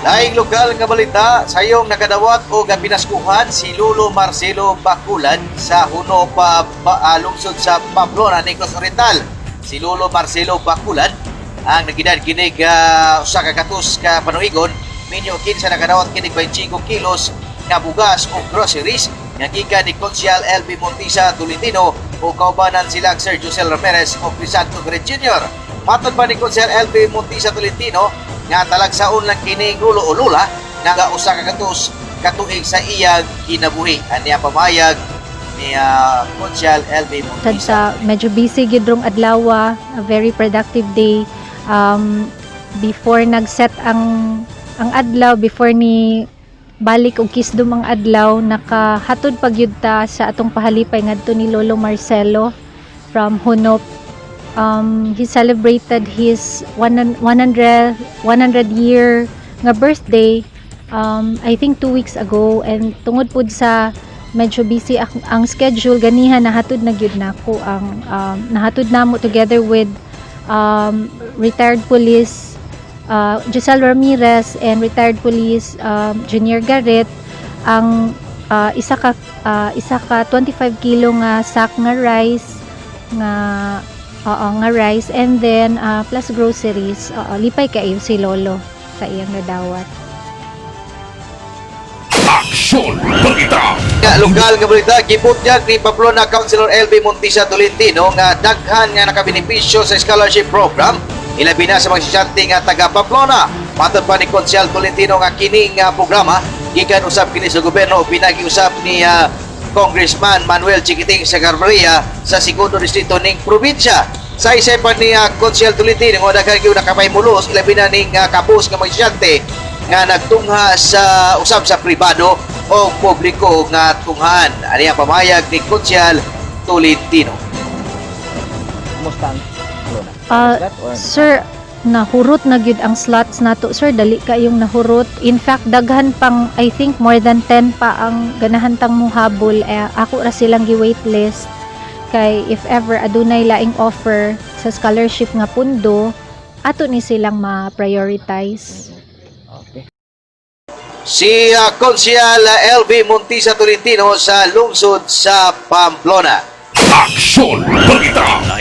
Laing lokal nga balita, sayong nakadawat og pinaskuhan si Lolo Marcelo Baculan sa Huno pa, lungsod sa Pamplona, Negros Oriental. Si Lolo Marcelo Baculan ang nagedad kinig 100 ka panuigon, minyo 15, nakadawat kinig 25 kilos nga bugas o groceries nga gikan ni Konsyal LB Montisa Tolentino o kaubanan sila Sir Josel Ramirez o Crisanto Gret Jr. Matod pa ni Konsyal LB Montisa Tolentino nga talagsaon lang kining lulo o lula nga 100 katuig sa iyang kinabuhi. Ani ang pamayag ni Konsyal LB Sad Montisa. Sa medyo busy gid rong adlaw, a very productive day. Before nag-set ang adlaw, before ni balik og kisdom ang adlaw, nakahatod pa gyud ta sa atong pahalipay ngadto ni Lolo Marcelo from Hunop. He celebrated his 100 100 year nga birthday, I think 2 weeks ago, and tungod pud sa medyo busy ang schedule ganiha, nahatod na gyud nako ang nahatod namo together with retired police Giselle Ramirez and retired police Junior Garrett ang isa ka 25 kilo nga sack nga rice nga, oo, nga rice and then plus groceries. Oo, lipay kaayo si Lolo sa iyang nadawat. Aksyon Balita. Nga lokal nga balita, gibutyag ni Pamplona Councilor LB Montisa Tolentino nga daghan nga nakabenepisyo sa scholarship program, ilabi na sa mga estudyante nga taga Pamplona. Matod pa ni Konsyal Tolentino nga kini nga programa gikan usab kini sa gobyerno o pinagi usab ni Congressman Manuel Chiquiting Sagarbarria sa segundo distrito ning probinsya. Sa isa pa ni Konsyal Tolentino nga daghan gyud nakapahimulos, ilabi na ning kabus nga mga estudyante nga nagtungha sa usab sa pribado o publiko nga tunghaan. Ani ang pamayag ni Konsyal Tolentino. Kumusta ang Lona? Is that or Sir, nahurot na gyud ang slots nato, sir. Dali kayong nahurot. In fact, daghan pang, I think more than 10 pa ang ganahan tang muhabol. Eh, ako ra silang gi-waitlist kay if ever adunay laing offer sa scholarship nga pundo, ato ni silang ma-prioritize. Okay. Si Konsyal LV Montisa Tolentino sa lungsod sa Pamplona. Aksyon Balita.